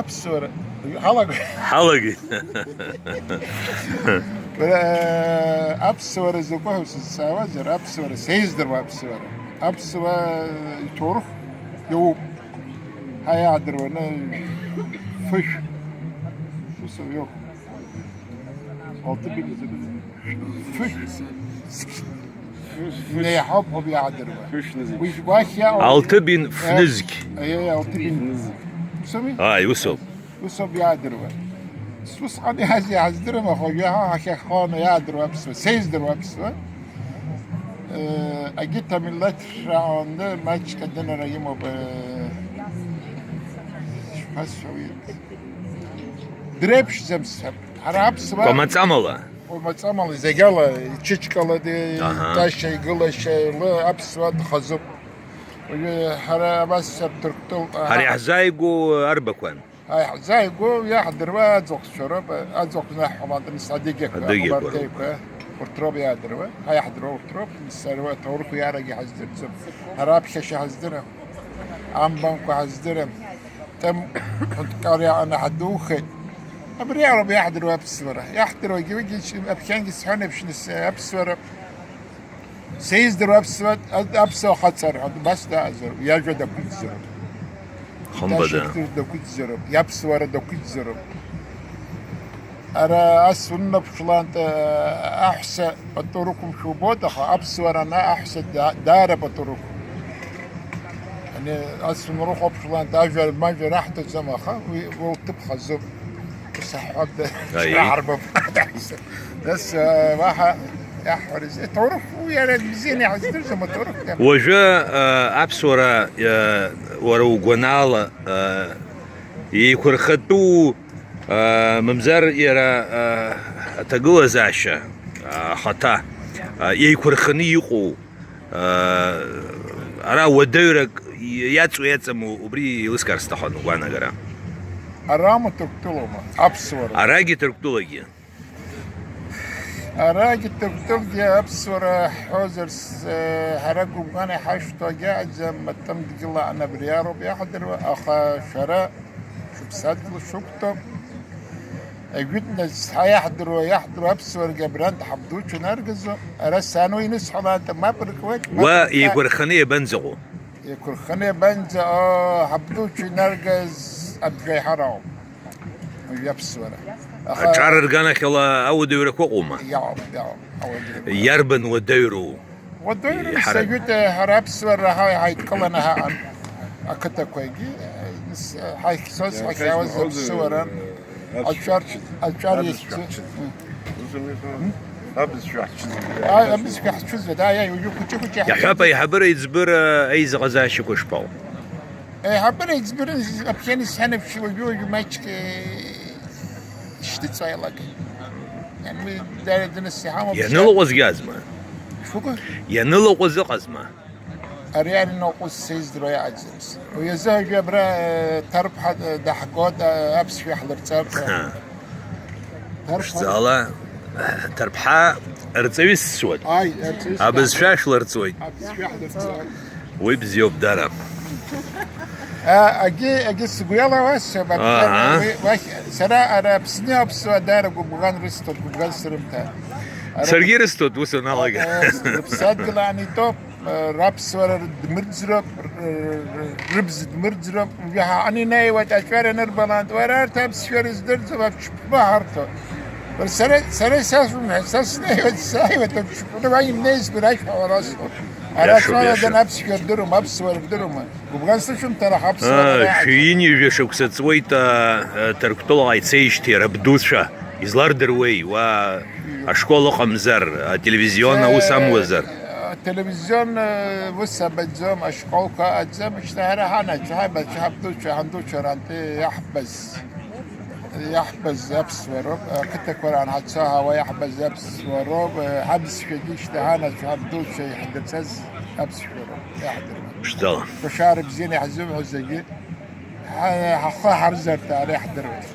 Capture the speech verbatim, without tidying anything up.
Аԥсуара ҳалагоит. Ҳалагеит. Бара, аԥсуара закәу ҳәа сызҵаауазар, аԥсуара, сеиздыруа аԥсуара. Аԥсуа иҭоурых иоуп. Ҳа иаадыруаны фышә. Ус ауп. Алты бин фышә. Неиҳауп ҳәа иаадыруа. Уи гәахьа. Алты бин фнызқь. Аиеи, алты бин. Усами? Ааи, усоуп. Усоуп иаадыруа. Усҟан иааз иааздырам, аха уажәы ҳа ҳахьахоны иаадыруа аԥсуа, сеиздыруа аԥсуа. Э, агьыҭ амилаҭра аҟны маҷк адынара имоуп, э, шԥасҳәауеи? Дреиԥшӡам сҳәап. Ҳара аԥсуаа Кәамаҵамала. Кәамаҵамала, зегьала, ичычкала, Аҳа. Итәашьа, игылашьа, лы аԥсуаа дхазуп. Уажәы ҳара абас сҳәап, Ҭырқәтәылаҟа Ҳара иаҳзааигәоу арбақәан? Ҳа иаҳзааигәоу иаҳдыруа аӡахәцәа роуп, аӡахә знаҳҳәалан, нас адыгьақәа, Адыгьақәа роуп. Абарҭеиқәа, урҭ роуп иаадыруа. Ҳа иаҳдыруа урҭ роуп, нас ара аҭоурых иарагьы ҳаздырӡом. Ҳара аԥхьашьа ҳаздырам, амбанқәа ҳаздырам. Там ҳәынҭқар иаҟаны ҳадухеит. Абри ауп иаҳдыруа аԥсуара. Иаҳдыруагьы уигьы аԥхьангьы сҳәан еиԥш, нас аԥсуара. Сеиздыруа аԥсуа, аԥсуа хаҵара, убас дааӡароуп, иажәа дақәиҭзароуп. Хымԥада. Иҭаша дақәиҭзароуп, иаԥсуара дақәиҭзароуп. Ара ас уннаԥшлант, аҳәса пату рықәымшәо убоит, аха аԥсуара ана аҳәса да-, даара пату рықәым. Ани ас унрыхәаԥшлант, ажәа, мажәа раҳҭаӡом, аха уи, уи лҭыԥ хазуп. Саҳәап, Аиеи. Ҳарбап. Нас, э, уаҳа иаҳҳәарыз, иҭоурых, уи иара бзианы иҳаздырӡом, аҭоурых. Уажәы, э, аԥсуара, э, уара угәанала, э, еиқәырхатәу, э, мамзар иара, э, аҭагылазаашьа, э, ахаҭа, э, еиқәырханы иҟоу, Ара уадаҩрак иаҵоу иаҵаму, убри еилыскаар сҭахын, угәаанагара. Арама Ҭырқәтәылоума, аԥсуара? Арагьы Ҭырқәтәылагьы. Арагьы Ҭырқәтәылгьы аԥсуара ҳҳәозар, с-, ҳара гәыбӷан иҳашәҭо агьааӡам, матәым дгьыл аҟны абри ароуп иаҳдыруа, аха шәара шәыԥсадгьыл шәықәтәоуп. Ажәытәназ ҳа иаҳдыруа, иаҳдыруа аԥсуарагьы абрантә ҳабдуцәа наргазо, ара сан уи инысҳәалаанӡа мап ркуеит, мап Уа ркуеит. Еиқәырханы иабанӡаҟоу? Еиқәырханы иабанӡаҟоу, ҳабдуцәа инаргаз абжеиҳарауп. Уажәы аԥсуара. Аха Аҿар рганахьала ауадаҩрақәа ыҟоума? Иаауп, иаауп, ауадаҩрақәа. Иарбан уадаҩроу? Уадаҩран Иҳарак. Сажәыта ҳара аԥсуара ҳа-, ҳаидкыланы ҳаҟан. Ақыҭақәагьы, с-, ҳахьцоз, ҳахьаауаз Иахьа аԥсуара. изҳәозар, Аҿар, аҿар абызшәа иахьцо. ҳчызар. М? Абызшәа ҳчызар. Ааи, абызшәа ҳчызар, ааи, ааи, уажәы хәыҷы-хәыҷы иаҳ- Иаҳҳәап, аиҳабыра еиҵбыра аизыҟазаашьақәа шԥаҟоу? Аиҳабыра еиҵбыра аԥхьан исҳәан еиԥш, уажәы-уажәы маҷк, э, ишьҭыҵуа иалагеит. Иан уи дара дынас иҳамоуп. Ианылаҟәызгьы азма? Шәыгәы? Ианылаҟәыз ыҟазма? Ари ари ноҟәыз сеиздыруа иаҟаӡамыз. Уи азы уажәы абра, э, Ҭарԥҳа, э, даҳгоит, э, аԥсшәа ҳлырҵарц. Ҳа. Ҭарԥҳа. Ԥшӡала, Ҭарԥҳа рҵаҩы сцәуеит. Аи, рҵаҩыс Абызшәа даҳгоит. Шәлырҵуеит. Абызшәа ҳлырҵоит. Уи бзиоуп, дара. А, агьи, агьи сгәы иалоу ас, Аҳа. Уи, уахь, сара ара Аԥсны аԥсуаа даара гәыбӷан рысҭоит, гәыбӷан срымҭа. Ара Саргьы ирысҭоит, ус аналага. Э, рыԥсадгьыл аан итәоуп, э, раԥсуара дмырӡроуп, р-, р-, рыбз дмырӡроуп, уажәы ҳаҟан инеиуеит, аҿар ианырбалан, уара арҭ аԥсшәа рыздырӡом, аԥшәма ҳарҭо. Сара, сара исасҳәом ҳәа, са снеиуеит, сааиуеит, аԥшәма уа имнеизгьы рашәа уара сҳәоит. Ара Иашоуп, сҳәоит, иашоуп. Аԥсшәа рдыруама, аԥсуара рдыруама? Гәыбӷан сышәымҭар, аха аԥсуара Аа, рааӡоит. Шәи ҩынҩажәа шықәса ҵуеит, а, а, Ҭырқәтәылаҟа ицеижьҭеи, рабдуцәа, излардыруеи, уа ашкол ыҟамзар, ателевизион аус амуазар? Ателевизион, э, ус абаӡом, ашколқәа аӡам, шьҭа ҳара ҳанаџьа, ҳабацәа, ҳабдуцәа, ҳандуцәа рантәи иаҳбаз. Иаҳбаз аԥсуа роуп, ақыҭақәа раан ҳацо ҳауа иаҳбаз аԥсуа роуп, ҳабызшәагьы шьҭа ҳанацәа ҳабдуцәа иаҳдырҵаз аԥсшәа роуп, иаҳдыруеит. Ԥшӡала. Кәашара бзианы иаҳзымҳәо зегьы, ҳа-, ҳахы ҳарзарҭа ара иаҳдыруеит.